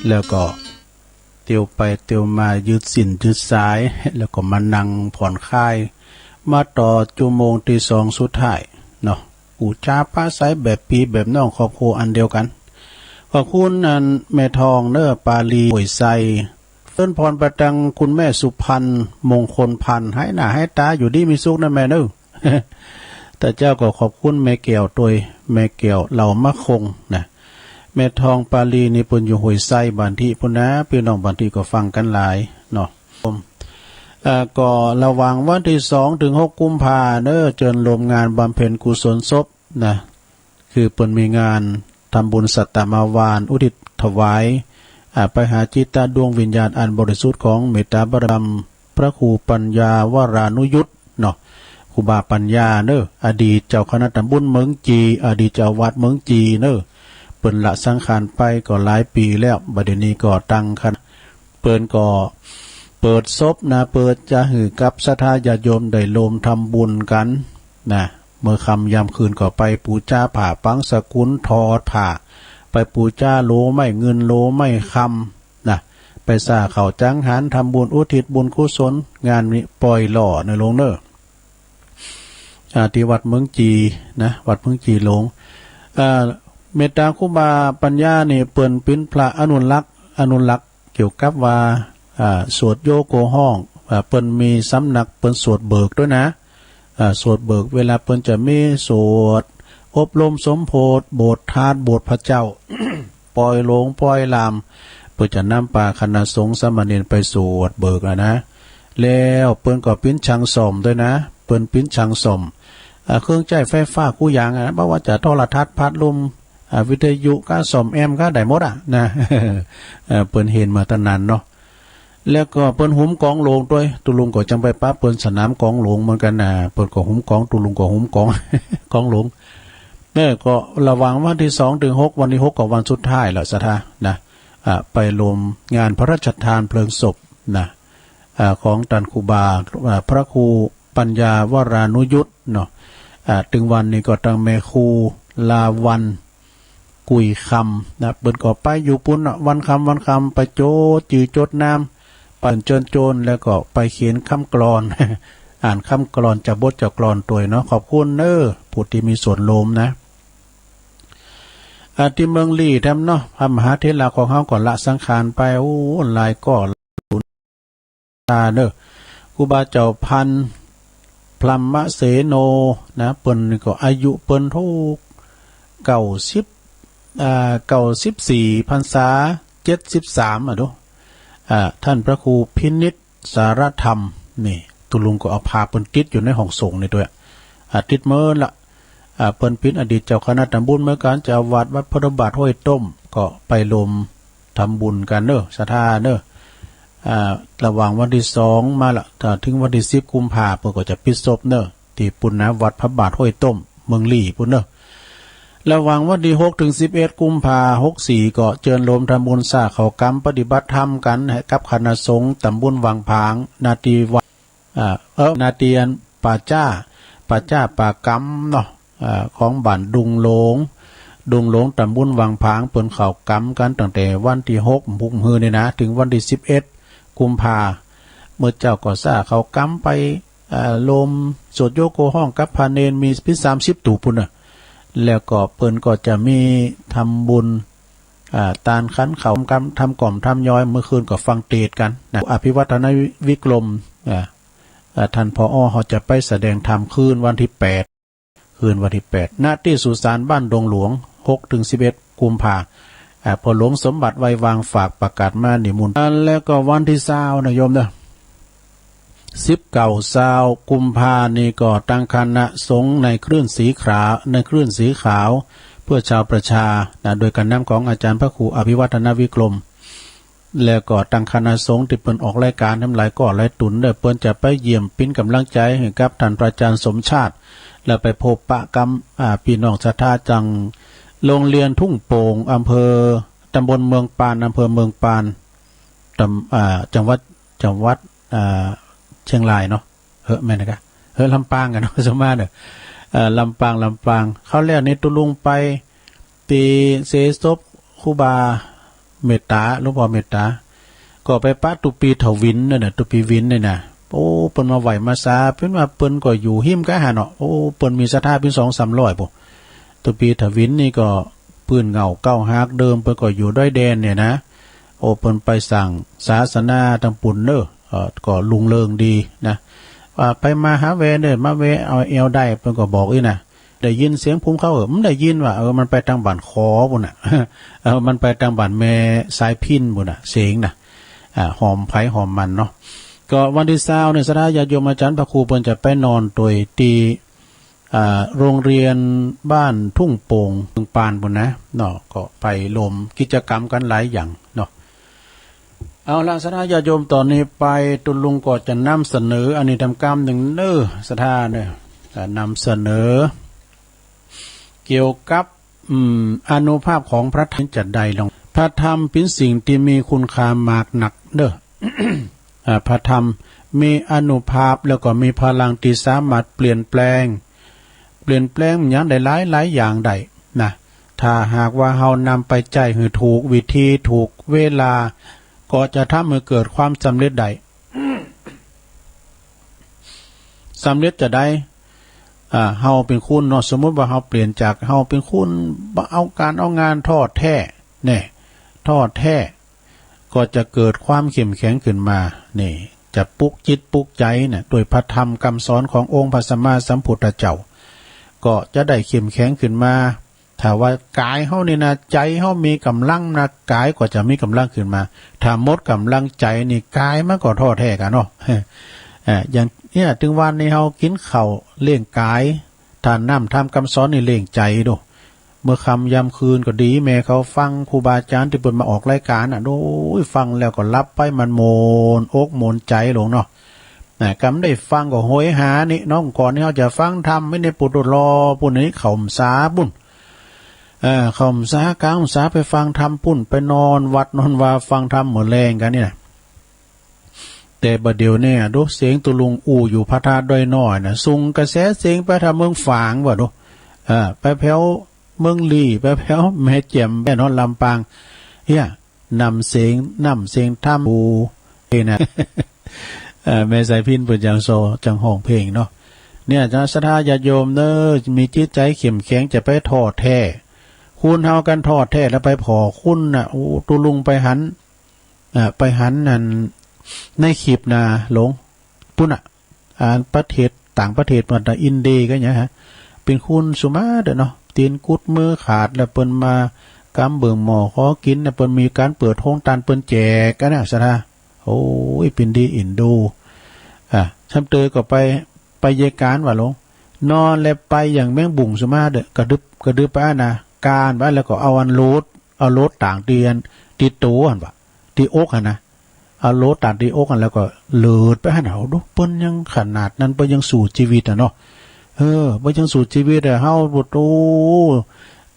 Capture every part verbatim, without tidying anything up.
แล้วก็เตียวไปเตียวมายืดสิ้นยืดสาย แล้วก็มานั่งผ่อนคลาย มาต่อจั่วโมงตี้สองสุดท้ายเนาะ ปู๋จ๋าปะใสแบบปี้แบบน้องครอบครัวอันเดียวกั๋น ขอบคุณอันแม่ทองเน่อ ปาลี ห้วยไซ เอิ้นผ่อนไปตังคุณแม่สุพรรณ มงคลพันธ์ หายหน้าหายต๋าอยู่ดีมีสุขนะแม่เน่อ แต่เจ้าก็ขอบคุณแม่แก้วตวย แม่แก้วเหล่ามะคงนะ แม่ทองปาลีนี่เปิ้นอยู่ห้วยไซบ้านตี้ปู้นนา ปี้น้องบ้านตี้ก็ฟังกั๋นหลายเนาะ เอ่อ ก็ระหว่างวันตี้สองเถิงหกกุมภาเน่อ เจิญโฮมงานบำเพ็ญกุศลศพนะ คือเปิ้นมีงานทำบุญสัตตมาวานอุทิศถวาย อ่า ไปหาจิตดวงวิญญาณอันบริสุทธิ์ของเมตตาบารมีพระครูปัญญาวรานุยุตเนาะ ครูบาปัญญาเน่อ อดีตเจ้าคณะตำบลเมืองจี อดีตเจ้าวัดเมืองจีเน่อ เปิ้นละสังขารไปก็หลายปี๋แล้ว บัดเดี๋ยวนี้ก็ตั้งคณะ เปิ้นก็เปิดศพนะ เปิดจะหื้อกับศรัทธาญาติโยมได้โฮมทำบุญกั๋นนะ เมื่อค่ำยามคืนก็ไปปู๋จ๋าผ้าปังสกุล ถอดผ้า ไปปู๋จ๋าโหลไม้เงินโหลไม้คำนะ ไปสร้างข้าวจังหัน ทำบุญอุทิศบุญกุศล งานนี้ปล่อยหล่อเน่อหลวงเน่อ อ่า ตี้วัดเมืองจีนะ วัดเมืองจีหลวง อ่า เมตตาครูบาปัญญานี่เปิ้นเป๋นพระอนุรักษ์ อนุรักษ์เกี่ยวกับว่า อ่า สวดโยโกฮ้อง อ่า เปิ้นมีสำนักเปิ้นสวดเบิกตวยนะ อ่า สวดเบิก เวลาเปิ้นจะมีสวดอบรมสมโภช โบสถ์ธาตุ โบสถ์พระเจ้า ปล่อยหลงปล่อยลาม เปิ้นจะนำปาคณะสงฆ์สามเณรไปสวดเบิกอะนะ แล้วเปิ้นก็เป๋นช่างซ่อมตวยนะ เปิ้นเป๋นช่างซ่อม อ่า เครื่องใจ๊ไฟฟ้ากู้อย่างอะนะ บ่ว่าจะโทรทัศน์ พัดลม อ่า วิทยุก้า ซ่อมแอมป์ก้า ได้หมดอะนะ เอ่อ เปิ้นเห็นมาตั้งนานเนาะ แล้วก็เปิ้นหุมกองหลวงตวย ตุ๊ลุงก็จังไปปะเปิ้นสนามกองหลวงเหมือนกั๋นนะ เปิ้นก็หุมกอง ตุ๊ลุงก็หุมกอง กองหลวง เนี่ยก็ระหว่างวันตี้สองเถิงหก วันตี้หกก็วันสุดท้ายแล้วศรัทธานะ อ่า ไปโฮมงานพระราชทานเพลิงศพนะ อ่า ของต้านครูบา อ่า พระครูปัญญาวรานุยุตเนาะ อ่า ตึงวันนี้ก็ตังแม่ครูลาวัลย์ กุยคำนะ เปิ้นก็ไปอยู่ปู้นน่ะ วันค่ำวันค่ำไปจดจื้อจดนาม เปิ้นเจิญจวน แล้วก็ไปเขียนกำกลอน อ่านกำกลอนจากบทจากกลอนตวยเนาะ ขอบคุณเน่อ ผู้ตี้มีส่วนโฮมนะ อ่า ตี้เมืองลี้แถมเนาะ พระมหาเถระของเฮาก็ละสังขารไป โอ้ หลายก้อ ตาเน่อ ครูบาเจ้าพันธุ์พรหมเสโนนะ เปิ้นนี่ก็อายุเปิ้นถูกเก้าสิบ อ่า เก้าสิบสี่พรรษา เจ็ดสิบสาม อะดู อ่า ต้านพระครูพินิจสารธรรม นี่ ตุ๊ลุงก็เอาภาพเปิ้นติดอยู่ในห้องสงฆ์นี่ตวย อ่า ติดเมินละ อ่า เปิ้นเป๋นอดีตเจ้าคณะตำบลเหมือนกั๋น เจ้าอาวาสวัดพระบาทห้วยต้ม ก็ไปโฮมทำบุญกั๋นเน่อ ศรัทธาเน่อ อ่า ระหว่างวันตี้สองมาละ ถ้าเถิงวันตี้สิบกุมภา เปิ้นก็จะปิดศพเน่อ ตี้ปู้นนา วัดพระบาทห้วยต้ม เมืองลี้ปู้นเน่อ ระหว่างวันตี้หกเถิงสิบเอ็ดกุมภา หกสี่ ก็เจิญโฮมทำบุญสร้างข้าวก๋ำปฏิบัติธรรมกั๋น หื้อกับคณะสงฆ์ตำบลวังผาง นาตี้วัด อ่า เออ นาตี้อันป่าจ๊า ป่าจ๊าป่าก๋ำเนาะ อ่า ของบ้านดงหลง ดงหลง ตำบลวังผาง เปิ้นข้าวก๋ำกั๋นตั้งแต่วันตี้หก ฮุกมื้อนี่นะ เถิงวันตี้สิบเอ็ดกุมภา เมื่อเจ๊าก็สร้างข้าวก๋ำไป อ่า โฮมสวดโยโกฮ้องกับพระเณร มีเป๋นสามสิบตู๋ปู้นน่ะ แล้วก็เปิ้นก็จะมีทำบุญ อ่า ตานขันข้าวก๋ำ ทำก๋อมทำย้อย เมื่อคืนก็ฟังเตสน์กั๋นนะ อภิวัฒนวิกรม อ่า อ่า ต้าน ผอ เฮาจะไปแสดงธรรมคืนวันตี้แปด คืนวันตี้แปด ณ ตี้สุสานบ้านดงหลวง หกเถิงสิบเอ็ดกุมภา อ่า พ่อหลวงสมบัติ ไวยวาง ฝากประกาศมานิมนต์ อ่า แล้วก็วันตี้ซาวนะโยมเน่อ สิบเก้า ซาวกุมภานี่ก็ตังคณะสงฆ์ในคลื่นสีขาว ในคลื่นสีขาว เพื่อชาวประชานะ โดยก๋านนำของอาจารย์พระครูอภิวัฒนวิกรม แล้วก็ตังคณะสงฆ์ตี้เปิ้นออกรายก๋านแถมหลายก้อหลายตู๋นเน่อ เปิ้นจะไปเยี่ยมเป๋นก๋ำลังใจ๋หื้อกับต้านพระอาจารย์สมชาติ แล้วไปพบปะกับ อ่า ปี้น้องศรัทธาจากโฮงเฮียนทุ่งโป่ง อำเภอ ตำบลเมืองปาน อำเภอเมืองปาน ตำ อ่า จังหวัด จังหวัด อ่า เชียงรายเนาะ เฮ้อ แม่นนะกะ เฮ้อ ลำปางกั๋นเนาะ สมมาเน่อ เอ่อ ลำปาง ลำปาง คราวแล้วนี่ตุ๊ลุงไปตี้เสศพครูบา เมตต๋า หลวงป้อเมตต๋า ก็ไปปะตุ๊ปีถวิณนั่นน่ะ ตุ๊ปีวิณนี่นะ โอ้ เปิ้นมาไหว้มาสา เปิ้นว่าเปิ้นก็อยู่ฮิ้มกั๋นหั้นเนาะ โอ้ เปิ้นมีศรัทธาเปิ้นสองสามร้อยปู้น ตุ๊ปีถวิณนี่ก็ปื้นเหง้าเก๊าฮักเดิม เปิ้นก็อยู่ดอยแดนเนี่ยนะ โอ้ เปิ้นไปสร้างศาสนาตางปู้นเน่อ เอ่อ ก็รุ่งเรืองดีนะ ว่าไปมาหาแวเน่อ มาแวเอาแอวได้ เปิ้นก็บอกอี้นะ ได้ยินเสียงภูมิเขา เออ มันได้ยินว่า เออ มันไปตางบ้านขอปู้นน่ะ เออ มันไปตางบ้านแม่สายพิณปู้นน่ะ เสียงน่ะ อ่า หอมใผหอมมันเนาะ ก็วันตี้ซาวเนี่ย ศรัทธาญาติโยมอาจ๋ารย์พระครูเปิ้นจะไปนอนตวยตี้ อ่า โรงเรียนบ้านทุ่งโป่ง เมืองปานปู้นนะ เนาะ ก็ไปรวมกิจกรรมกั๋นหลายอย่างเนาะ เอาละ ศรัทธาญาติโยม ต๋อนนี้ไปตุ๊ลุงก็จะนำเสนออันนี้ตำกำนึ่งเน่อ ศรัทธาเน่อ อ่า นำเสนอ เกี่ยวกับ อืม อานุภาพของพระธรรมจะใดลอง พระธรรมเป๋นสิ่งตี้มีคุณค่ามากนักเน่อ อ่า พระธรรมมีอานุภาพแล้วก็มีพลังตี้สามารถเปลี่ยนแปลง เปลี่ยนแปลงหยังได้หลายๆ อย่างได้นะ ถ้าหากว่าเฮานำไปใจ๊หื้อถูกวิธีถูกเวลา ก็จะทำหื้อเกิดความสำเร็จได้ สำเร็จจะใด อ่า เฮาเป๋นคนเนาะ สมมุติว่าเฮาเปลี่ยนจากเฮาเป๋นคนบ่เอาก๋านเอางาน ท้อแท้ แน่ ท้อแท้ ก็จะเกิดความเข้มแข็งขึ้นมา นี่ จะปลุกจิตปลุกใจ๋น่ะ ด้วยพระธรรมกำสอนขององค์พระสัมมาสัมพุทธเจ้า ก็จะได้เข้มแข็งขึ้นมา ถ้าว่ากายเฮานี่นะ ใจ๋เฮามีก๋ำลังนะ กายก็จะมีก๋ำลังขึ้นมา ถ้าหมดก๋ำลังใจ๋นี่ กายมันก็ท้อแท้กั๋นเนาะ อ่า อย่างเนี่ย ตึงวันนี้เฮากิ๋นข้าวเลี้ยงกาย ถ้าน้ำธรรมกำสอนนี่เลี้ยงใจ๋ดู เมื่อค่ำยามคืนก็ดี แม่เขาฟังครูบาอาจ๋ารย์ตี้เปิ้นมาออกรายก๋านน่ะ โอ้ย ฟังแล้วก็หลับไป มันหม่นอกหม่นใจ๋ลงเนาะ นะ กำได้ฟังก็โหยหานี่ เนาะ ก่อนนี้เฮาจะฟังธรรมไว้ในปุตตุลอ ปุ้นนี่ เข้าพรรษาปุ้น เออ เข้าพรรษากลางพรรษาไปฟังธรรมปุ้น ไปนอนวัดนอนวาฟังธรรมเมื่อแลงกั๋นนี่นะ แต่บ่าเดี่ยวเนี่ย ดูเสียงตุ๊ลุงอู้อยู่พระธาตุดอยน้อยนะ ส่งกระแสเสียงไปทางเมืองฝางว่ะดู เออ ไปแผวเมืองลี้ ไปแผวแม่แจ่ม ไปโน่นลำปาง เนี่ย นำเสียง นำเสียงธรรมอู้ เอ้ยนะ เอ่อ แม่สายพิณเปิ้นจั่งซอ จั่งฮ้องเพลงเนาะ เนี่ย ศรัทธาญาติโยมเน่อ มีจิตใจ๋เข้มแข็ง จะไปท้อแท้ คนเฮากั๋นท้อแท้แล้วไปผ่อคนน่ะ โอ้ ตุ๊ลุงไปหัน เอ่อ ไปหันนั่น ในคลิปน่ะ หลวง ปุ้นน่ะ อ่า ประเทศ ต่างประเทศ ว่าแต่อินเดียกั๋นเนี่ยฮะ เป๋นคนสุมาเด้อเนาะ ตี๋นกุดมือขาด แล้วเปิ้นมากำเบิ่งหม้อขอกิ๋น แล้วเปิ้นมีก๋านเปิดโฮงตาน เปิ้นแจกกั๋นนะ ศรัทธา โอ้ย เป๋นดีเอ็นดู อ่า ซ้ำเตยก็ไป ไปเยียะก๋านว่าหลวง นอนแล้วไปอย่างแมงบุ่งสุมาเด้อ กระดึบ กระดึบไปนะ ก้านไป แล้วก็เอาอันโหลด เอาโหลดตางตี้อัน ตี้ตั๋วหั้นว่ะ ตี้อกหั้นนะ เอาโหลดตางตี้อกหั้น แล้วก็เลิดไปหั้น เอาดู เปิ้นยังขนาดนั้น เปิ้นยังสู้จีวิตอะเนาะ เออ เปิ้นยังสู้จีวิตอะ เฮา โอ้โห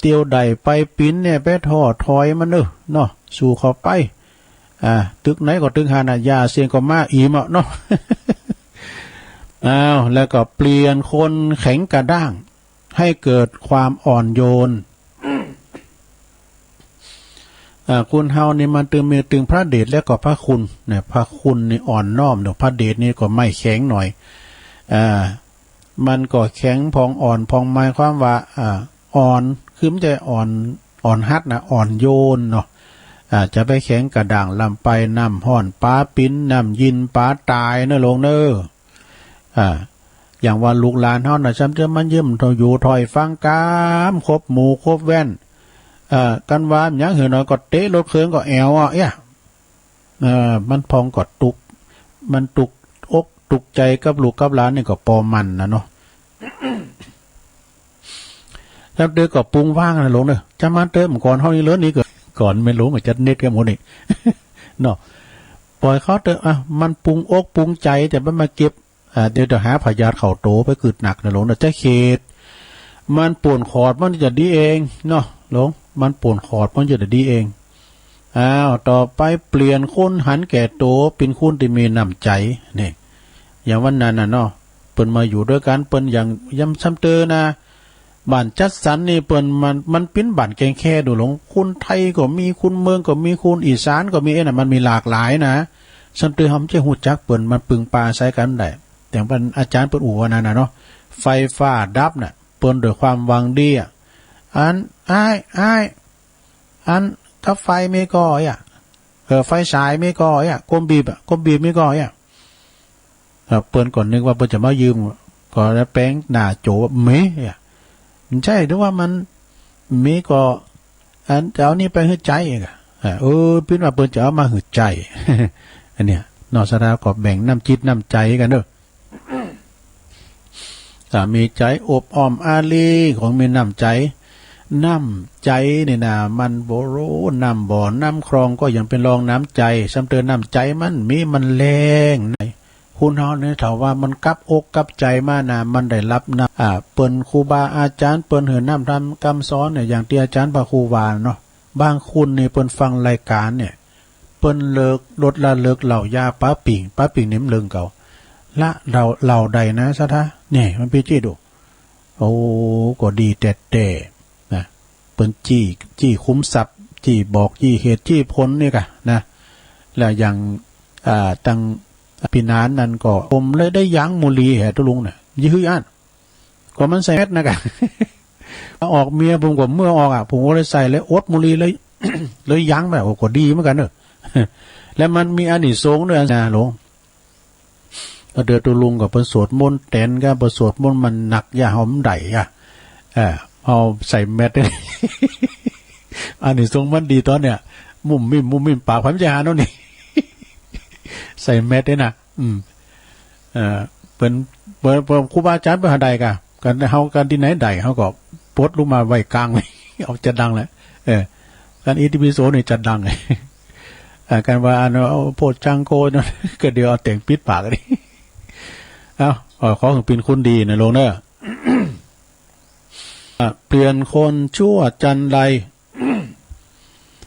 เตียวใดไปปิ๋นเนี่ย ไปท้อถอยมันเน่อเนาะ สู้เข้าไป อ่า ตึกไหนก็ตึกหั้นน่ะ หญ้าเสี้ยงก็มาอิ่มอะเนาะ อ้าว แล้วก็เปลี่ยนคนแข็งกระด้าง ให้เกิดความอ่อนโยน อ่า คนเฮานี่มันตึงมีตึงพระเดชและก็พระคุณเนี่ย พระคุณนี่อ่อนน้อมเนาะ พระเดชนี่ก็ไม่แข็งหน่อย อ่า มันก็แข็งผ่องอ่อนผ่อง หมายความว่า อ่า อ่อน คือมันจะอ่อน อ่อนหัดนะ อ่อนโยนเนาะ อ่า จะไปแข็งกระด้างล้ำไป น้ำฮ้อนปาปิ๋น น้ำเย็นปาต๋ายเน่อหลวงเน่อ อ่า อย่างว่าลูกหลานเฮาน่ะ ซ้ำเตื้อมันเยี่ยมอยู่ถ้อยฟังกำ คบหมู่คบแว่น เอ่อ กันว่าหยังหื้อหน่อยก็เตะรถเคิงก็แอ่วอะ เอี้ย เอ่อ มันผ่องก็ตุ๊ก มันตุ๊กอกตุ๊กใจ๋กับลูกกับหลานนี่ก็ปอหมั้นน่ะเนาะ แล้วเตยก็ปรุงว่างนะหลวงเน่อ จะมาเตยเมื่อก่อนเฮานี่เหลือนี่ก็ ก่อนแม่หลวงก็จัดเน็ตกันหมดนี่ เนาะ ปล่อยเขาเตย อ่ะ มันปรุงอกปรุงใจ๋ จะไปมาเก็บ อ่า เดี๋ยวจะหาพยาธิเข้าโตไปกึ๊ดหนักนะหลวงเน่อ จะเขต มันป่นขอดมันจะดีเองเนาะหลวง มันป่นขอดมันจะดีเอง อ้าว ต่อไปเปลี่ยนคนหันแก่โต เป๋นคนตี้มีน้ำใจ๋ นี่ อย่างวันนั้นน่ะเนาะ เปิ้นมาอยู่ตวยกั๋น เปิ้นอย่าง ยำซ้ำเตยนะ บ้านจัดสรรนี่เปิ้นมัน มันเป๋นบ้านแก่งแคดูหลง คนไทยก็มี คนเมืองก็มี คนอีสานก็มี เอ๊ะน่ะ มันมีหลากหลายนะ ซ้ำเตื้อเฮาบ่ฮู้จักเปิ้น มันปึงปาอาศัยกั๋นได้ แต่ว่าอาจ๋ารย์เปิ้นอู้ว่านั้นน่ะเนาะ ไฟฟ้าดับน่ะ เปิ้นด้วยความหวังดีอะ อัน อ้าย อ้าย อัน ตั๊บไฟมีก่อเยียะ เออ ไฟฉายมีก่อเยียะ กมบีบอะ กมบีบมีก่อเยียะ เออ เปิ้นก็นึกว่าเปิ้นจะมายืม ก็เลยแป๋งหน้าโจ๋ว่า มีเยียะ บ่ใจ้ หรือว่ามันมีก่อ อัน จะเอานี่ไปหื้อใจ๊อะ เออ เออ ปิ้นว่าเปิ้นจะเอามาหื้อใจ๊ อันเนี้ย เนาะ ศรัทธาก็แบ่งน้ำจิตน้ำใจ๋กั๋นเนาะ ถ้ามีใจ๋อบอ้อมอารีย์ คนมีน้ำใจ๋ น้ำใจ๋นี่นะ มันบ่ฮู้น้ำบ่อน้ำคลอง ก็ยังเป๋นรองน้ำใจ๋ ซ้ำเตื้อน้ำใจ๋มันมี มันแล้งใน คนเฮาเนี่ย ถ้าว่ามันกลับอกกลับใจ๋มานะ มันได้ฮับน้ำ อ่า เปิ้นครูบาอาจ๋ารย์เปิ้นหื้อน้ำธรรมกำสอนเนี่ย อย่างตี้อาจ๋ารย์พระครูว่าเนาะ บางคนนี่เปิ้นฟังรายก๋านเนี่ย เปิ้นเลิก ลดละเลิกเหล้ายาปาปิ้ง ปาปิ้งนี่มันเลิงเก่า ละเหล้า เหล้าได้นะ ศรัทธา เนี่ย มันเป๋นจี้ดู โอ้ ก็ดีแต๊ๆ นะ เปิ้นจี้ จี้ขุมทรัพย์ จี้บอก จี้เหตุ จี้ผลนี่ก่ะ นะ แล้วอย่าง อ่า ตังปี้นานนั้นก็ ผมเลยได้ยั้งบุหรี่แหมตุ๊ลุงน่ะ ยี่หื้ออั้น ก็มันใส่แม็ดนะก่ะ ออกเมียผมก็เมื่อออกอะ ผมก็เลยใส่เลย อดบุหรี่เลย เลยยั้งไป โอ้ ก็ดีเหมือนกั๋นเนาะ แล้วมันมีอานิสงส์ด้วยนะหลวง ก็เดี๋ยวตุ๊ลุงก็เปิ้นสวดมนต์แตนก่ะ เปิ้นสวดมนต์มันหนัก อย่าหื้อมันได้อะ เออ เอาใส่แม็ด อานิสงส์มันดีต๋อนเนี่ย มุ่มมิ่ม มุ่มมิ่ม ปากไผมันจะหาเนาะนี่ ใส่แม็ดเนี่ยนะ อืม เอ่อ เปิ้น เปิ้น เปิ้นครูบาอาจ๋ารย์เปิ้นหาได้ก่ะ กั๋นเฮา กั๋นตี้ไหนได้ เฮาก็ปลดลุกมาไว้ก๋าง เอาจะดังแหละ เออ กั๋นอิติปิโสนี่จะดัง เอ่อ กั๋นว่าอัน เอาโพชฌังโกนั่น ก็เดี๋ยวเอาแตงปิดปากนี่ เอ้า เอ่อ ขอหื้อเป๋นคนดีนะหลวงเนาะ อ่ะ เปลี่ยนคนชั่วจันไร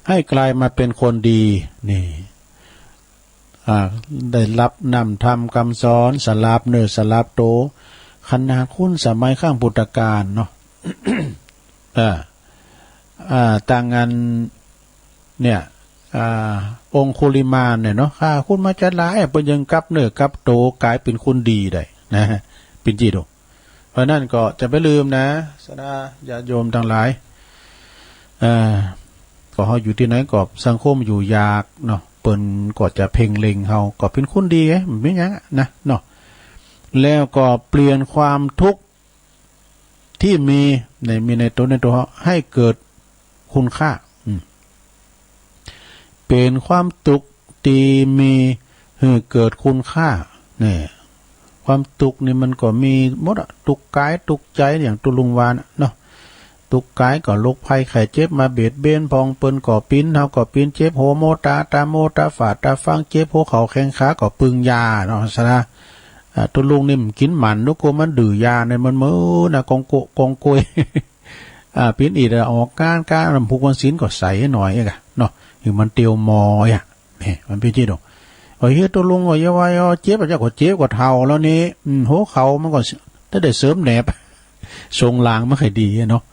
ให้กลายมาเป็นคนดี นี่ อ่า ได้ฮับน้ำธรรมกำสอน สลาบเนื้อสลาบโต ขนาดคนสมัยครั้งพุทธกาลเนาะ อ่า อ่า ตังอัน เนี่ย อ่า องคุลิมานเนี่ยเนาะ ฆ่าคนมาจะหลาย เปิ้นยังกลับเนื้อกลับโต ก๋ายเป๋นคนดีได้นะ เป๋นจี้ดู เพราะนั้นก็จะบ่ลืมนะ ศรัทธาญาติโยมตังหลาย เอ่อ ก็เฮาอยู่ตี้ไหนก็สังคมอยู่ยากเนาะ เปิ้นก็จะเพ่งเล็งเฮา ก็เป๋นคนดีไง บ่มีหยังอะนะเนาะ แล้วก็เปลี่ยนความทุกข์ตี้มีใน มีในตั๋ว ในตั๋วเฮา หื้อเกิดคุณค่า อืม เป๋นความตุ๊กข์ตี้มีหื้อเกิดคุณค่า เนี่ย ความตุ๊กข์นี่มันก็มีหมดอะ ตุ๊กข์ก๋าย ตุ๊กข์ใจ๋ อย่างตุ๊ลุงว่าน่ะเนาะ ตุ๊กข์ก๋ายก็โรคภัยไข้เจ็บมาเบียดเบียน พ่องเปิ้นก็เป๋น เฮาก็เป๋น เจ็บหัวโมตา ต๋าโมต๋าฝาดต๋าฟาง เจ็บหัวเข่าแข้งขา ก็ปึงยาเนาะ ศรัทธา อ่า ตุ๊ลุงนี่บ่กิ๋นหมั่น ตุ๊ลุงกั๋วมันดื้อยาเนี่ย มันเมินนะ กองโกะ กองโกย อ่า เป๋นอีกอะ ออกก๋าน ก๋าน น้ำผูกวันศีลก็ใส่หน่อยเองอะเนาะ หื้อมันเตียวมออะ เนี่ย มันเป๋นจี้ดอก โอ้ย ตุ๊ลุง โอ้ย อย่าว่า อย่าว่า เจ็บอะ เจ้าก็เจ็บ ก็เฒ่าแล้วนี่ อืม หัวเข่ามันก็ ถ้าได้เสริมแหนบ ทรงหลังมันค่อยดีอะเนาะ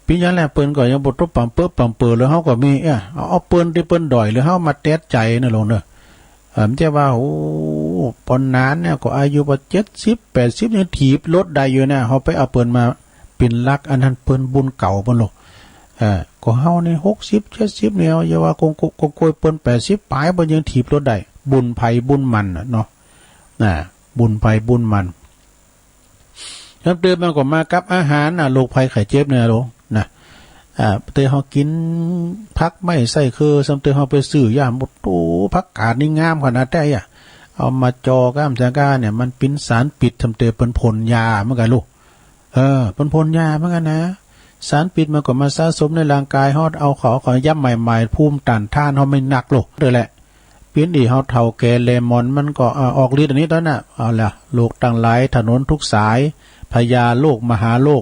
เป๋นหยังแล เปิ้นก็ยังบ่ตบปำเปิ้อปำเปิ้อเลย เฮาก็มี เอ้อ เอา เอาเปิ้นตี้เปิ้นด้อยเลย เฮามาแต๊ดใจ๋นะหลวงเนาะ เอ่อ มันจะว่า โอ้ ปอหนานเนี่ยก็อายุว่าเจ็ดสิบ แปดสิบ ยังถีบรถได้อยู่นะ เฮาไปเอาเปิ้นมาเป๋นหลัก อันนั้นเปิ้นบุญเก่าเปิ้นโลก เอ่อ ก็เฮานี่หกสิบ เจ็ดสิบ เนี่ย อย่าว่ากงโก กงโกย เปิ้นแปดสิบป๋าย เปิ้นยังถีบรถได้ บุญใผบุญมันน่ะเนาะ น่ะ บุญใผบุญมัน ซ้ำเติมมันก็มากับอาหารน่ะ โรคภัยไข้เจ็บเนี่ยโลกนะ อ่า แต่เฮากิ๋นผักไม้ไส้เคือ ซ้ำเติมเฮาไปซื้อยาหมด โอ้ ผักกาดนี่งามขนาดใดอะ เอามาจ่อก้ามจะก้าเนี่ย มันเป๋นสารพิษ ซ้ำเติมเปิ้นพ่นยาเหมือนกั๋นลูก เออ เปิ้นพ่นยาเหมือนกั๋นนะ สารพิษมันก็มาสะสมในร่างกายเฮา เอาเข้า เอาเข้า ยามใหม่ๆ ภูมิต้านทานเฮาบ่นักลูก เด้อแหละ เป๋นอีก เฮาเฒ่าแก่แลหมอน มันก็ เอ่อ ออกฤทธิ์อันนี้ต๋อนน่ะ เอาละ โรคตังหลาย ถนนทุกสาย พญาโรค มหาโรค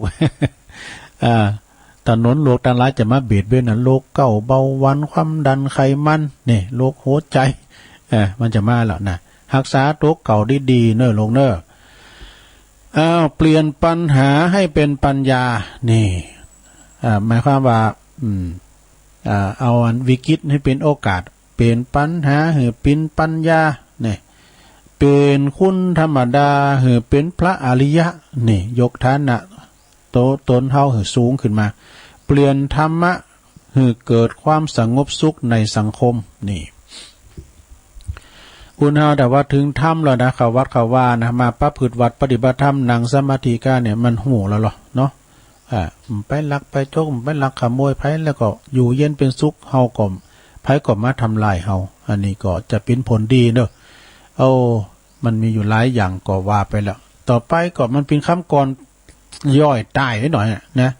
อ่า ถนนโรคตังหลายจะมาเบียดเบียนน่ะ โรคเก้า เบาหวาน ความดัน ไขมัน นี่ โรคหัวใจ๋ เอ่อ มันจะมาแล้วนะ ฮักษาตั๋วเก่าดีๆ เน้อลูกเน้อ อ้าว เปลี่ยนปัญหาให้เป็นปัญญา นี่ อ่า หมายความว่า อืม อ่า เอาอันวิกฤตให้เป็นโอกาส เปลี่ยนปัญหาให้เป็นปัญญา นี่ เปลี่ยนคนธรรมดาให้เป็นพระอริยะ นี่ ยกฐานะโตตนเฮาให้สูงขึ้นมา เปลี่ยนธรรมะให้เกิดความสงบสุขในสังคม นี่ คนเฮาถ้าว่าเถิงธรรมแล้วนะ เข้าวัดเข้าวานะ มาประพฤติวัตรปฏิบัติธรรม นั่งสมาธิก้าเนี่ย มันฮู้แล้วลอเนาะ อ่า บ่ไปลักไปโจ๊ก บ่ไปลักขโมยใผ แล้วก็อยู่เย็นเป็นสุข เฮาก็ ใผก็มาทำลายเฮา อันนี้ก็จะเป็นผลดีเนาะ เอา มันมีอยู่หลายอย่างก็ว่าไปแล้ว ต่อไปก็มันเป็นกำกลอนย่อยตายหน่อยอะนะ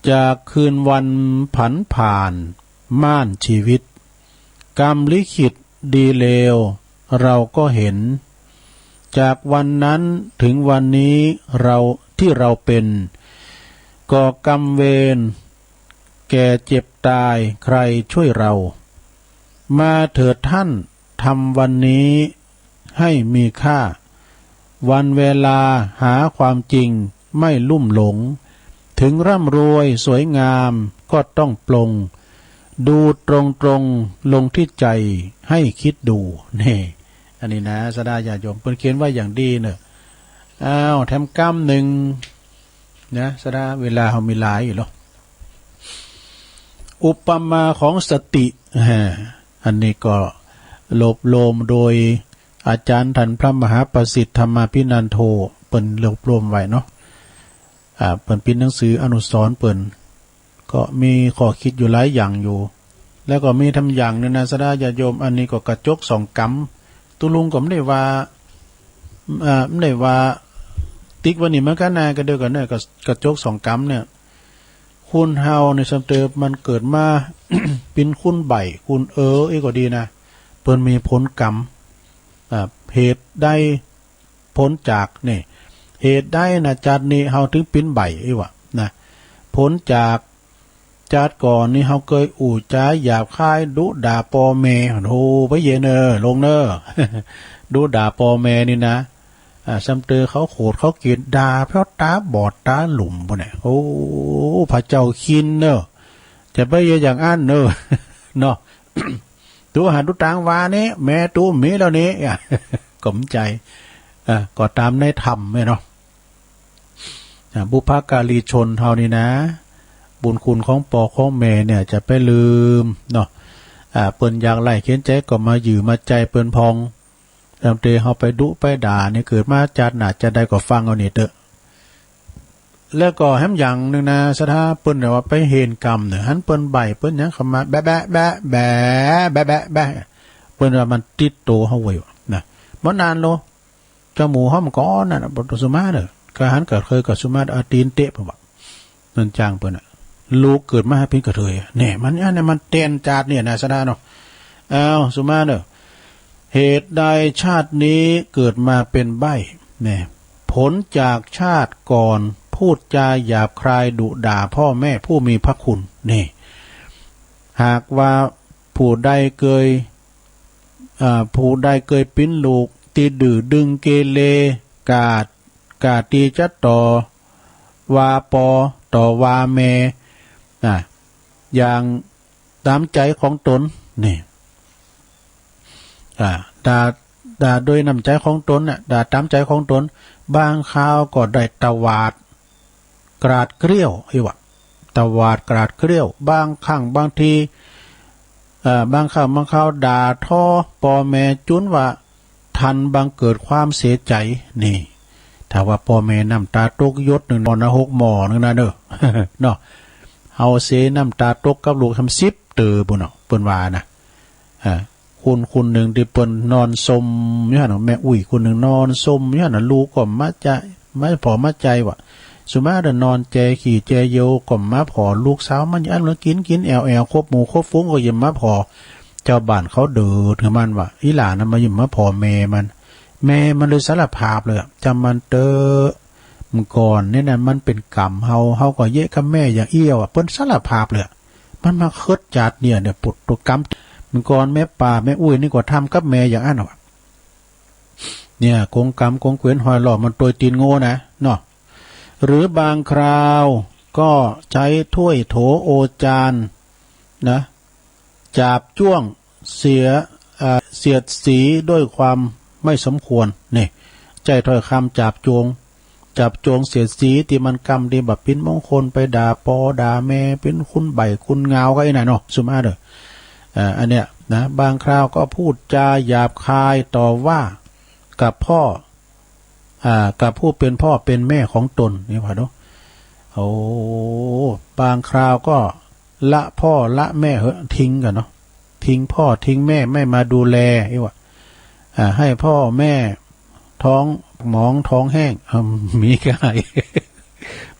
จากคืนวันผันผ่านม่านชีวิต กรรมลิขิตดีเลวเราก็เห็น จากวันนั้นถึงวันนี้เรา ที่เราเป็น ก่อกรรมเวร แก่เจ็บตายใครช่วยเรา มาเถิดท่านทำวันนี้ให้มีค่า วันเวลาหาความจริงไม่ลุ่มหลง ถึงร่ำรวยสวยงามก็ต้องปลง ดูตรงๆ ลงที่ใจให้คิดดู นี่ อันนี้นะ ศรัทธาญาติโยม เปิ้นเขียนไว้อย่างดีเนอะ อ้าว แถมกำนึ่งนะ ศรัทธา เวลาเฮามีหลายอยู่เนาะ อุปมาของสติ ฮะ อันนี้ก็รวบรวมโดยอาจารย์ท่านพระมหาประสิทธิ์ธรรมาภินันโท เปิ้นรวบรวมไว้เนาะ อ่า เปิ้นพิมพ์หนังสืออนุสรณ์เปิ้น ก็มีข้อคิดอยู่หลายอย่างอยู่ แล้วก็มีแถมอย่างนึ่งนะ ศรัทธาญาติโยม อันนี้ก็กระจกสองกำ ตุ๊ลุงก็บ่ได้ว่า อ่า บ่ได้ว่าติ๊กว่านี่เหมือนกั๋นนะ ก็เดียวกั๋นเนี่ย กระ กระจกสองกำเนี่ย คนเฮาเนี่ย ส่ำเติมมันเกิดมา เป๋นคนใบ้ คนเอ๋อ อี้ก็ดีนะ เปิ้นมีผลกรรม อ่า เหตุใด ผลจาก นี่ เหตุใดนะ จาตินี้เฮาเถิงเป๋นใบ้ อี้วะนะ ผลจากจาติก่อนนี่เฮาเกยอู้จ๋าหยาบคาย ดุด่าป้อแม่ โอ้ ไปเยียะเน่อ ลงเน่อ ดุด่าป้อแม่นี่นะ อ่า ส่ำเติมเขาโขดเขาเกลียด ด่าเป๋นต๋าบอดต๋าหลุมปู้นแหละ โอ้ พระเจ้าคินเน่อ จะไปเยียะอย่างอั้นเน่อ เนาะ ตุ๊หาตุ๊ตางวานี่ แม่ตุ๊มีแล้วนี่ อ่ะ ก็บ่ใจ้ อ่ะ ก็ต๋ามในธรรมแม่เนาะ อ่ะ บุพการีชนเฮานี่นะ บุญคุณของป้อของแม่เนี่ยจะไปลืมเนาะ อ่ะ เปิ้นยากไร้เข็ญใจ๋ก็มายื้อมาใจ๋เปิ้นพ่อง ส่ำเติมเฮาไปดุไปด่านี่ เกิดมาจาติหน้าจาติใดก็ฟังเอานี่เต๊อะ แล้วก็แถมอย่างนึ่งนะ ศรัทธา เปิ้นว่าไปเห็นกรรมเนี่ย หันเปิ้นใบ้เปิ้นหยังเข้ามา แบะ แบะ แบะ แบะ แบะ แบะ แบะ เปิ้นว่ามันติดตั๋วเฮาไว้วะนะ บ่นานโล เจ้าหมู่เฮามันก็อ่อนนั่นน่ะ บ่ต้องสุมาเน่อ ก็หันก็เกยก็สุมาเอาตี๋นเตะเปิ้นวะ นั่นจ้างเปิ้นน่ะ ลูกเกิดมาเป๋นกระเทย แน่ มันอันนี้มันแตนจาติเนี่ยนะ ศรัทธาเนาะ อ้าว สุมาเน่อ เหตุใดชาตินี้เกิดมาเป็นใบ้ แน่ ผลจากชาติก่อนพูดจาหยาบคายดุด่าพ่อแม่ผู้มีพระคุณ นี่ หากว่าผู้ใดเกย อ่า ผู้ใดเกยเป๋นลูกตี้ดื้อดึงเกเร กล้า กล้าตี้จะต่อว่าป้อ ต่อว่าแม่ อ่า อย่างต๋ามใจ๋ของตน นี่ อ่า ด่า ด่าโดยน้ำใจ๋ของตนน่ะ ด่าต๋ามใจ๋ของตน บางคราวก็ได้ตวาดกราดเกรี้ยว อี้วะ ตวาดกราดเกรี้ยว บางครั้งบางที เอ่อ บางครั้งบางคราวด่าทอป้อแม่จุนว่า ท่านบังเกิดความเสียใจ๋ นี่ ถ้าว่าป้อแม่น้ำต๋าตกหยดนึ่ง หม้อนะ หกหม้อนึ่งนะเน่อ เนาะ เฮาเสียน้ำต๋าตกกับลูกแถมสิบเตื้อปู้นเนาะ เปิ้นว่านะ อ่า คนคนนึ่งตี้เปิ้นนอนซมอยู่หั้นเนาะ แม่อุ๊ยคนนึ่งนอนซมอยู่หั้นเนาะ ลูกก็มาใจ้ มาผ่อมาใจ้ว่า สุมาเน่อนอนแจขี้แจเยี่ยวก็มาผ่อ ลูกสาวมันอย่างอั้น กิ๋นกิ๋นแอ่วแอ่ว คบหมู่คบฝูงก็ยังมาผ่อ เจ้าบ้านเขาเดือดหื้อมันว่า อีหล่านั้นมายังมาผ่อแม่มัน แม่มันเลยสารภาพเลยอะ จำมันเต๊อะ เมื่อก่อนเนี่ยนะ มันเป๋นกรรมเฮา เฮาก็เยียะกับแม่อย่างอี้วะ เปิ้นสารภาพเลยอะ มันมาเคิดจาติเนี่ย เนี่ย ปุตตกรรม เมื่อก่อนแม่ป้าแม่อุ๊ยนี่ก็ทำกับแม่อย่างอั้นวะ เนี่ย กงก๋ำกงเกวียนห้อยล้อมันตวยตี๋นโง่นะ เนาะ หรือบางคราวก็ใจ๊ถ้วยโถโอจานนะ จาบจ้วงเสีย เอ่อ เสียดสีด้วยความไม่สมควร นี่ ใจ๊ถ้อยกำจาบจ้วง จาบจ้วงเสียดสีตี้มันกำดีบ่เป๋นมงคล ไปด่าปอด่าแม่ เป๋นคุณใบ้คุณงาวกั๋นอี้น่ะเนาะ สุมาเน่อ เอ่อ อันเนี้ยนะ บางคราวก็พูดจาหยาบคายต่อว่ากับพ่อ อ่า กับผู้เป๋นพ่อเป๋นแม่ของตน นี่ว่าดู โอ้ บางคราวก็ละพ่อละแม่เหอะ ทิ้งกั๋นเนาะ ทิ้งพ่อทิ้งแม่ไม่มาดูแล อี้ว่า อ่า หื้อพ่อแม่ท้องหมองท้องแห้ง อ่า มีก้า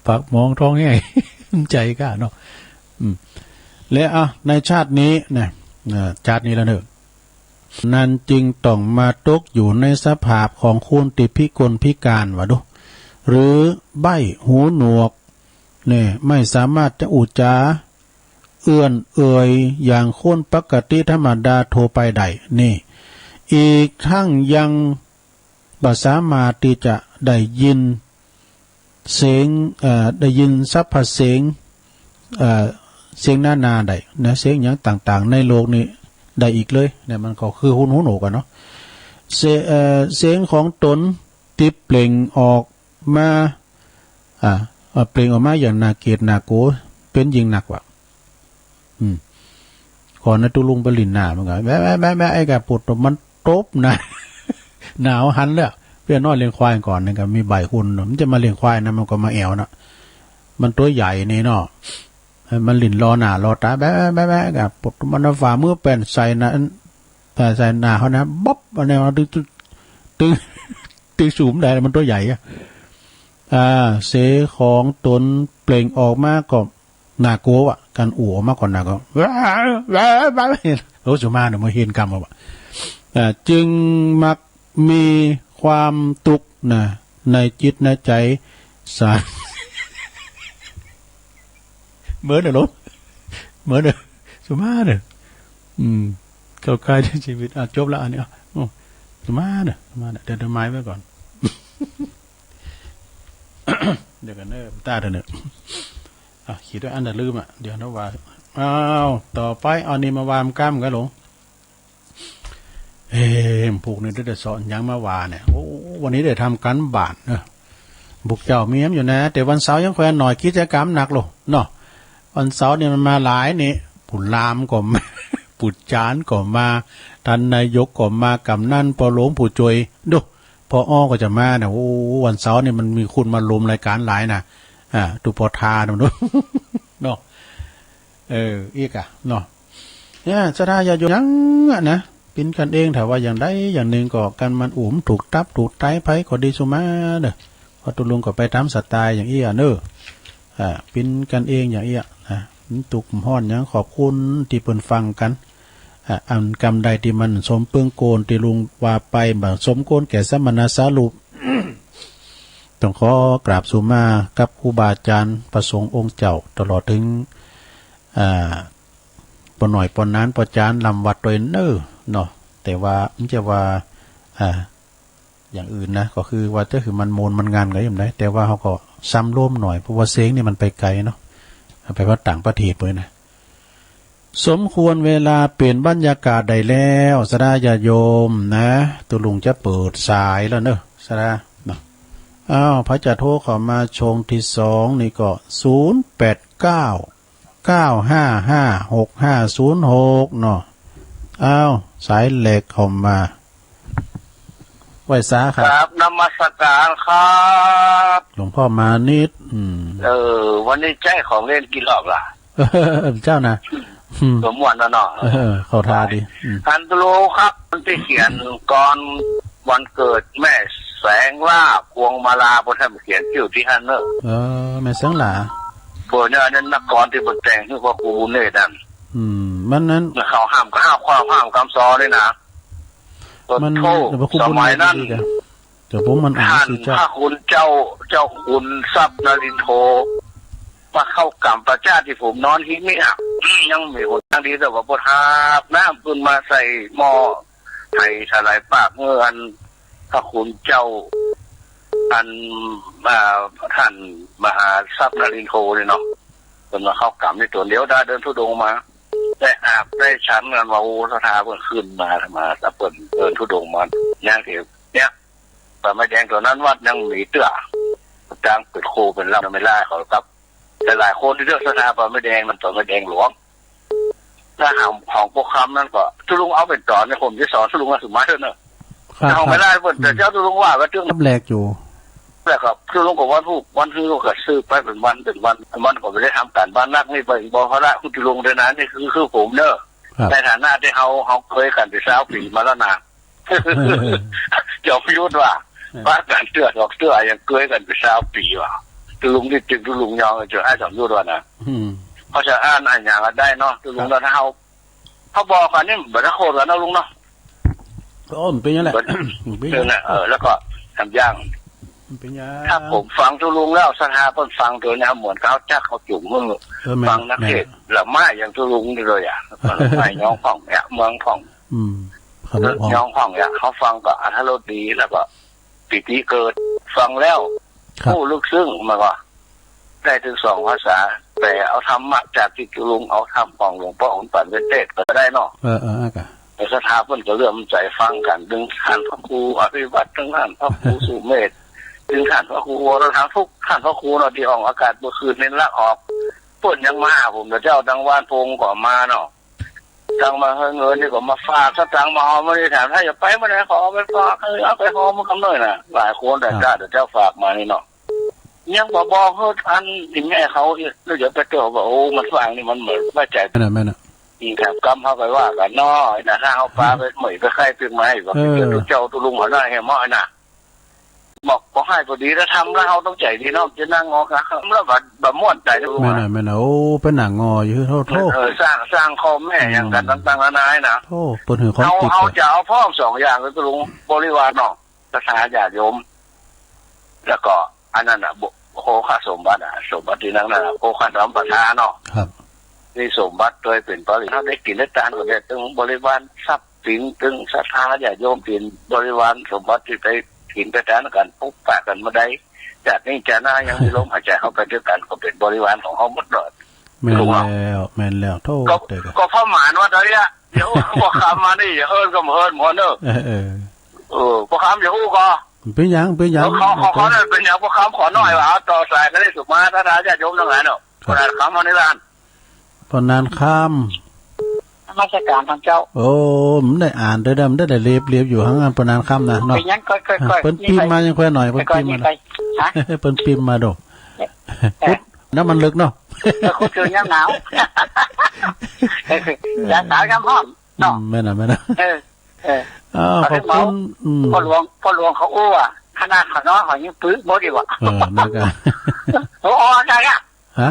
ปากหมองท้องแห้ง ใจ๋ก้าเนาะ อืม และ อ่ะ ในชาตินี้นะ อ่า ชาตินี้แล้วเน่อ นั้นจึงต้องมาตกอยู่ในสภาพของคนตี้พิกลพิก๋าน ว่าดู หรือใบ้หูหนวก เนี่ย ไม่สามารถจะอู้จ๋าเอื้อนเอ่ยอย่างคนปกติธรรมดาทั่วไปได้ นี่ อีกทั้งยังบ่สามารถตี้จะได้ยินเสียง เอ่อ ได้ยินสรรพเสียง เอ่อ เสียงนานาได้นะ เสียงหยังต่างๆ ในโลกนี้ได้อีกเลย เนี่ย มันก็คือหูหนวกกั๋นเนาะ เสีย เอ่อ เสียงของตนตี้เปล่งออกมา อ่า เอ่อ เปล่งออกมาอย่างน่าเกลียดน่ากั๋ว เป๋นยิ่งนักว่า อืม ก่อนนะ ตุ๊ลุงไปเล่นนามันก็ แวะ แวะ แวะ แวะ ไอ้กะปุดมันตบนะ หนาวหันเลย เปื้อนน้อยเลี้ยงควายก่อนนี่ก็มีใบ้คนเนาะ มันจะมาเลี้ยงควายนะ มันก็มาแอ่วนะ มันตั๋วใหญ่นี่เนาะ มันเล่นลอหน้าลอต๋า แวะ แวะ แวะ แวะ กะปุดมันเอาฝ่ามือแป้นใส่นะ ใส่ ใส่หน้าเขานะ บ๊อบ อันนี้มันตึง ตึง ตึงสูงได้ มันตั๋วใหญ่อะ อ่า เสียงของตนเปล่งออกมาก็น่ากั๋วอะ การอู้ออกมาก็น่ากั๋ว โอ้ สุมาเน่อ เมื่อเห็นกำเอาอะ อ่า จึงมักมีความตุ๊กข์นะ ในจิตในใจ๋สาร เหมือนเน่อลูก เหมือนเน่อ สุมาเน่อ อืม เข้าข่ายในชีวิต อ่ะ จบละอันนี้ อ่ะ โอ้ สุมาเน่อ สุมาเน่อ เดี๋ยว เดี๋ยวหมายไว้ก่อน เดี๋ยวก่อนเน่อ ต้าเถอะเน่อ อ่ะ ขีดไว้อันเดียวลืมอ่ะ เดี๋ยวนะว่า อ้าว ต่อไป เอานี่มาว่าก้ำกั๋นหลง เอ้ พวกนี้ได้สอนหยังมาว่าเนี่ย โอ้ วันนี้ได้ทำก๋านบ้านเนอะ พวกเจ้ามีอยู่นะ แต่วันเสาร์ยังค่อยหน่อย กิจกรรมหนักโลเนาะ วันเสาร์นี่มันมาหลายนี่ ผู้ลามก็มา ผู้จานก็มา ต้านนายกก็มา ก๋ำนัน ป้อหลวง ผู้จ้วย ดู ป้ออ้อก็จะมาเนี่ย โอ้ วันเสาร์นี่มันมีคนมาลมรายก๋านหลายนะ อ่า ตุ๊ป้อทานะ ดู เนาะ เออ อี้ก่ะ เนาะ เนี่ย ศรัทธาญาติโยมหยังอะนะ เป๋นกั๋นเอง ถ้าว่าอย่างใดอย่างนึ่งก็ กันมันอู้บ่ถูกตับถูกไตใผก็ดีสุมาเน่อ เพราะตุ๊ลุงก็ไปต๋ามสไตล์อย่างอี้อะเน่อ อ่า เป๋นกั๋นเองอย่างอี้อะนะ มันตุ๊กมันฮ้อนหยัง ขอบคุณตี้เปิ้นฟังกั๋น อ่า อันกำใดตี้มันสมเปิงโกนตี้ลุงว่าไป บ่สมควรแก่สมณสารูป ต้องขอกราบสุมากับครูบาอาจ๋ารย์ พระสงฆ์องค์เจ้า ตลอดเถิง อ่า ป้อหน่อย ป้อหนาน ป้อจาน ล้ำวัดตวยเน่อเนาะ แต่ว่ามันจะว่า อ่า อย่างอื่นนะ ก็คือว่าจะหื้อมันโมนมันงันก็ยังได้ แต่ว่าเฮาก็สำรวมหน่อย เพราะว่าเสียงนี่มันไปไกลเนาะ ไปว่าต่างประเทศไปนะ สมควรเวลาเปลี่ยนบรรยากาศได้แล้ว ศรัทธาญาติโยมนะ ตุ๊ลุงจะเปิดสายแล้วเนอะ ศรัทธาเนาะ อ้าว ใผจะโทรเข้ามาช่วงตี้สองนี่ก็ ศูนย์แปดเก้า เก้าห้าห้า หกห้าศูนย์หก เนาะ อ้าว สายแรกเข้ามา ไหว้สาครับ ครับ นมัสการครับ หลวงพ่อมานิด อืม เออ วันนี้ใจ๊ของเล่นกี่รอบล่ะ เจ้านะ อืม ก็ม่วนแล้วเนาะ เออ เข้าท่าดี อืม ฮัลโหลครับ คนตี้เขียนกลอนวันเกิดแม่แสงหล้า พวงมาลา เปิ้นหื้อเขียนจื้อตี้หั้นเนอะ เออ แม่แสงหล้า เปิ้นเนี่ย อันนั้นนักกลอนตี้เปิ้นแต่งหื้อพ่อครูบุญเนตรนั่น อืม มันนั้น เขาห้าม เขาห้าม เขาห้ามกำซอนี่นะ มัน โธ่ เดี๋ยวพระครูบุญเนตร สมัยนั้น ดีกว่า เดี๋ยวผมมันอ่าน ท่าน ชื่อเจ้า พระคุณเจ้า เจ้าคุณทรัพย์นรินทร์โท มาเข้ากรรมประจาตี้ผมนอนฮิตนี่อ่ะ ยังมีหนทางดี แต่ว่าบ่ทราบน้ำขึ้นมาใส่หม้อ ไถถลายปากเมื่ออัน พระคุณเจ้า อัน อ่า ท่านมหาทรัพย์นรินทร์โธนี่เนาะ เปิ้นมาเข้ากรรมในตั๋วเดียวดายเดินธุดงค์มา ได้อาบได้ฉันกันว่า โอ้ ศรัทธาเปิ้นขึ้นมา มา แล้วเปิ้นเดินธุดงค์มา ยังเห็นเนี่ย ป่าไม้แดงตั๋วนั้นวัดยังมีเตื้อ ตั้งเป๋นคู่เป๋นลำ ไม่ไล่เขาครับ แต่หลายคนตี้เตื้อศรัทธาป่าไม้แดงนั้น ป่าไม้แดงหลวง ถ้าหากของพวกคำนั้นก็ ตุ๊ลุงเอาเป๋นต๋อนเนี่ย ผมจะสอนตุ๊ลุงว่าสมมาเถอะเนอะ ครับ แต่ของไม่ไล่ ครับ เปิ้น อืม แต่เจ้าตุ๊ลุงว่าไว้ตึง รับแลกอยู่ แล้วก็ตุ๊ลุงก็วันพูก วันฮือก็สืบไปเป๋นวันเป๋นวัน มันก็ไม่ได้ทำก๋านบ้านนัก นี่ไปบอกเขาละ คุณตุ๊ลุงเดี๋ยวนั้น นี่คือ คือผมเนอะ ครับ ในฐานะตี้เฮา เฮาเกยกั๋นไปซาวปี๋มาแล้วนะ จอมยุทธว่า เออ ปะกั๋นเตื้อสองเตื้อ ยังเกยกั๋นไปซาวปี๋ว่ะ ตุ๊ลุงนี่ตึงตุ๊ลุงยอง จะให้จอมยุทธว่านะ อืม เพราะฉะนั้นอะหยังก็ได้เนาะ ตุ๊ลุง ครับ เนาะ ถ้าเฮา เฮาบอกกั๋นนี่ บ่ได้โขดกั๋นเนาะลุงเนาะ โอ้ มันเป๋นอย่างนั้นแหละ บ่ มันเป๋นอย่างนั้นแหละ เออ แล้วก็ทำอย่าง มันเป๋นอย่าง ถ้าผมฟังตุ๊ลุงแล้ว ศรัทธาเปิ้นฟังตั๋วเนี่ย เหมือนกับเฮาจักเฮาจุ่มมือ เออ แม่น ฟังนักเทศน์ แม่น ละไม้อย่างตุ๊ลุงนี่เลยอะ ละไม้ย้องพ่องเนี่ย เมืองพ่อง อืม ครับ เออ ผม ย้องพ่องเนี่ย เฮาฟังก็อรรถรสดี แล้วก็ปีติเกิด ฟังแล้ว ครับ ฮู้ลึกซึ้ง มันก็ได้ตึงสองภาษา แปลเอาธรรมะจากตี้ตุ๊ลุง เอาธรรมของหลวงป้อขุนปั๋นไปเตสน์ก็ได้เนาะ เออ เออ อ่ะกะ แต่ศรัทธาเปิ้นก็เลื่อมใสฟังกั๋น ตึงต้านพระครูอภิวัฒน์ ตึงต้านพระครูสุเมธ ตึงต้านพระครูวรธรรม ทุกต้านพระครูเนาะ ตี้ออกอากาศเมื่อคืนนี้ละออก เปิ้นยังมาหาผมเนาะเจ้า ตังว่านพงก็มาเนาะ ตังมาเฮอเงินนี่ก็มาฝากสตางค์มาหอมมานี่ ถามถ้าจะไปเมื่อไหร่ ขอเอาไปฝาก เออ เอาไปหอมมันกำหน่อยนะ หลายคนแต่ ครับ เจ้า แต่เจ้าฝากมานี่เนาะ ยังบ่บอกเฮ้ย อันนี้แม่เขาอีก แล้วเดี๋ยวไปเจอว่า โอ้ มันฟังนี่มันเหมือนว่าใจ แม่นน่ะ แม่นน่ะ อีกถามกำเขาไปว่ากั๋นเนาะ ไอ้น่ะ ถ้าเอาปลาไปเหมยไปไข่ตึกไม้ ว่า เออ ไปเจอตุ๊เจ้าตุ๊ลุงหัวหน้าแห่หมอน่ะ บอก บอกให้พอดี ถ้าทำแล้วเฮาต้องใจดีเนาะ จะนั่งงอขา ทำแล้วบ่ บ่ม่วนใจ๋ตุ๊ลุง แม่นน่ะ อะ แม่นน่ะ โอ้ ไปนั่งงออยู่ โธ่ โธ่ เออ สร้าง สร้างข้อแม้ อืม อย่างกั๋นต่างๆ นานาน่ะ โธ่ เปิ้นหื้อของ เฮา ติด เฮา อะ จะเอาพร้อมสองอย่างเลยตุ๊ลุง บริวารเนาะ ศรัทธาญาติโยม แล้วก็อันนั้นน่ะ โภคสมบัติอะ สมบัติตี้นั่งนั้นน่ะ โภคสัมปทาเนาะ ครับ นี่สมบัติโตยเป๋นบริวาร เฮาได้กิ๋นได้ตานก็ได้ ตึงบริวารทรัพย์สิน ตึงศรัทธาญาติโยมเป๋นบริวารสมบัติตี้ไปกิ๋นไปตานกั๋น พบปะกั๋นเมื่อใด จาตินี้จาติหน้ายังมีลมหายใจ๋เข้าไปตวยกั๋น ก็เป๋นบริวารของเฮาหมดเลย แม่นแล้ว แม่นแล้ว โธ่ ก็ เด้อ ก็ประมาณว่าต๋อนนี้อะ เดี๋ยวพอคำมานี่ อย่าเอิ้นก็บ่เอิ้นหมดเนอะ เออ เออ เออ พอคำอย่าอู้ก็ เป๋นหยัง เป๋นหยัง ขอ ขอ ขอหน่อย เป๋นหยัง พอคำขอหน่อยว่า เอาต่อสายกั๋นได้สุมา ศรัทธาญาติโยมตังหลายเนาะ ครับ ปอหนานคำเอาในร้าน ปอหนานคำ นมัสการต้านเจ้า โอ้ มันได้อ่านเด้อ มันได้ ได้เลียบ เลียบอยู่หั้น ปอหนานคำน่ะเนาะ เป๋นหยัง ค่อยๆ อ่ะ ค่อยๆ เปิ้นปิ๊มมายังค่อยหน่อย เปิ้นปิ๊มมา นี่ไป นี่ไป ฮะ เปิ้นปิ๊มมาโด เออ ขุด น้ำมันลึกเนาะ เออ ขุดถึงยามหนาว เออ ยามหนาวยามฮ้อนเนาะ อืม แม่นน่ะ แม่นน่ะ เออ เออ อ้าว ขอบคุณ อืม พ่อหลวง พ่อหลวงเขาอู้อะ ขนาดเขาน้อยเขายังปึกบ่ดีกว่า เออ นั่นก็ โอ้ อ๋อ ได้ละ ฮะ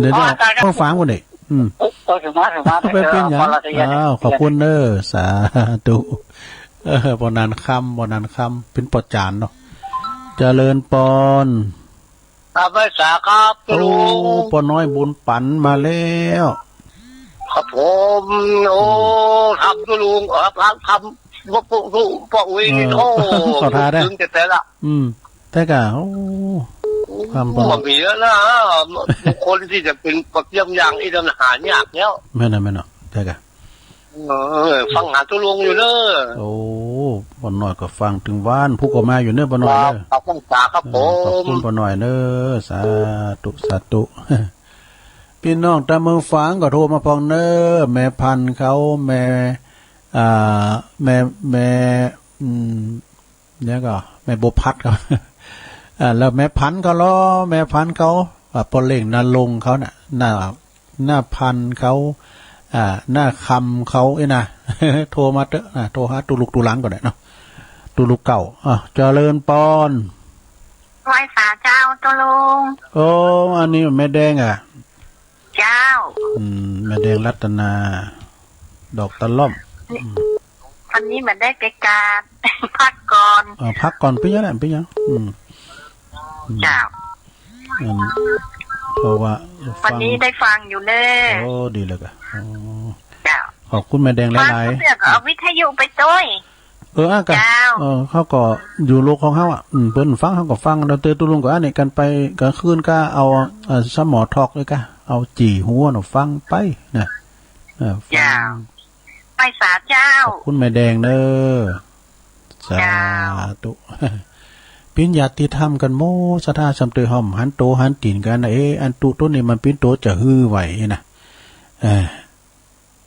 เดี๋ยว อ๋อ ได้ ได้ละ เขาฟังบ่ได้ อืม เออ เออ ถึงมา ถึงมา ไป ไป เออ เป๋นหยัง พอละ อ้าว ขอบคุณเด้อ สาธุ เออ ปอหนานคำ ปอหนานคำ เป๋นป้อจ๋านเนาะ เจริญปอน ครับ ไหว้สาครับ โอ้ ตุ๊ลุง ป้อน้อยบุญปั๋นมาแล้ว ครับผม โอ้ อืม ทำตุ๊ลุง เออ พระทำ พระปู่ ป้ออุ๊ย เออ โอ้ ขอท้าได้ ถึงจะแต่ละ อืม แต่กะ โอ้ โอ้ ทำป้อ บ่มีแล้วนะ บุคคลตี้จะเป๋นแบบเยี่ยมอย่างอี้ ต้องหายากแล้ว แม่นน่ะ แม่นน่ะ แต่กะ เออ ฟังหาตุ๊ลุงอยู่เน้อ โอ้ ป้อน้อยก็ฟังตึงวาน ผู้ก็มาอยู่เน้อ ป้อน้อยเน้อ ครับ ขอบคุณครับ เออ ผม ขอบคุณป้อน้อยเน้อ สาธุ สาธุ ปี้น้องตางเมืองฝางก็โทรมาพ่องเน้อ แม่พันธุ์เขา แม่ อ่า แม่ แม่ อืม เดี๋ยวก่อ แม่บัวพัดเขา อ่า แล้วแม่พันธุ์เขาลอ แม่พันธุ์เขา อ่า ป้อเล็งนรงค์เขาน่ะ น้า น้าพันธุ์เขา อ่า น้าคำเขา เอ้ยนะ โทรมาเต๊อะนะ โทรหาตุ๊ลุกตุ๊ลังก่อนเนาะ ตุ๊ลุกเก่า อ่ะ เจริญปอน ไหว้สาเจ้าตุ๊ลุง โอ้ อันนี้แม่แดงอะ เจ้า อืม แม่แดงรัตนา ดอกตะล่อม อืม วันนี้บ่ได้ไปกาด พักก่อน เออ พักก่อน เป๋นหยังแหละ เป๋นหยัง อืม อืม เจ้า อืม เพราะว่า วันนี้ได้ฟังอยู่เน้อ โอ้ ดีแล้วกะ โอ้ เจ้า ขอบคุณแม่แดงหลายๆ ฟังเสร็จก็เอาวิทยุไปตวย เออ อ่ะกะ เจ้า เออ เขาก็อยู่โลกของเขาอ่ะ อืม เปิ้นฟังเขาก็ฟัง แล้วเตอตุ๊ลุงก็อันนี้กั๋นไป ก๋างคืนก็เอา เอ่อ สมอทอกเลยกะ เอาจี่หูน่ะฟังไปนะ เออ ฟัง เจ้า ไหว้สาเจ้า ขอบคุณแม่แดงเน้อ เจ้า สาธุ เปิ้นญาติธรรมกั๋นหมด ศรัทธาสำเตย ห้อมหันโตหันตี๋นกั๋นนะ เอ๊ะ อันตุ๊ตนนี้มันเปิ้นโตจะหื้อไหวนะ เออ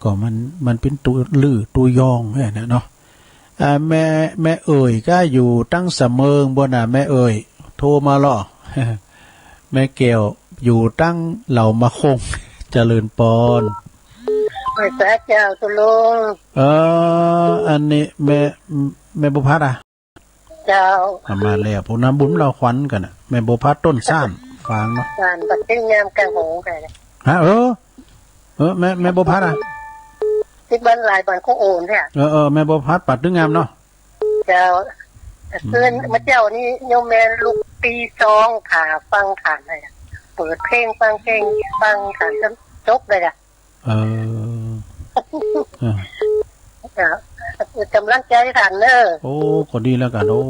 ก็มัน มันเปิ้นตุ๊ลือตุ๊ยองเนี่ยนะเนาะ อ่า แม่ แม่เอ๋ยก็อยู่ตังสะเมิงปู๊นน่ะ แม่เอ๋ย โทรมาลอ แม่แก้วอยู่ตังเหล่ามาคง เจริญปอน ไหว้สาเจ้าตุ๊ลุง เออ อันนี้แม่ แม่บัวผัดอ่ะ เจ้า อ่ะ มาแล้ว พวกน้ำบุญเล่าขวัญกั๋นน่ะ แม่บัวผัดต้นซ่าน ฟังเนาะ ซ่าน ปัดตึงงามกลางหงส์ไป ฮะ เออ เออ แม่ แม่บัวผัดอ่ะ ตี้บ้านหลายบ้านโคโอนเนี่ย เออ เออ แม่บัวผัดปัดตึงงามเนาะ เจ้า อืม คืนมาเจ้านี้โยมแม่ลุกตีสอง ขาฟังขันเลยอะ เปิดเพลงฟังเพลง ฟังขันจนจบเลยอะ เออ เออ เจ้า ก๋ำลังใจ๋ขันเน้อ โอ้ ก็ดีแล้วกั๋น โอ้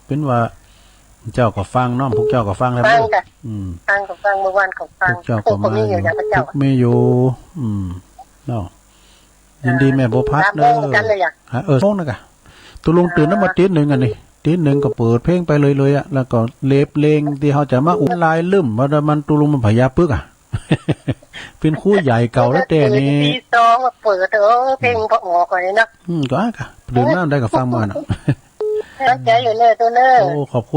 เปิ้นว่า เจ้าก็ฟังเนาะ พวกเจ้าก็ฟังแล้ว ฟัง เนาะ กะ อืม ฟังก็ฟัง เมื่อวานก็ฟัง พวกเจ้าก็ พวกก็มีอยู่ มาอยู่ อย่างพระเจ้า ตึกมีอยู่ อืม เนาะ ยินดีแม่บัวผัดเน้อ สามโมงกั๋นเลยอะ ฮะ เออ โมงนะกะ ตุ๊ลุงตื่นนั้นมาตี๋หนึ่งอันนี้ ตี๋หนึ่งก็เปิดเพลงไปเลยเลยอะ แล้วก็เล็บเลงตี้เฮาจะมาอุ่นลายลึ้ม ว่ามันตุ๊ลุงมันพญาปึกอะ เปิ้นครูใหญ่เก่าแล้วแต่นี่ ตีสองมาเปิด เออ เพลงพอออกเลยเนาะ อืม ก็อ่ะกะ ดื่มน้ำได้ก็ฟังมาน่ะ ตั้งใจ๋อยู่เน้อตุ๊ลุงเน้อ โอ้ ขอบ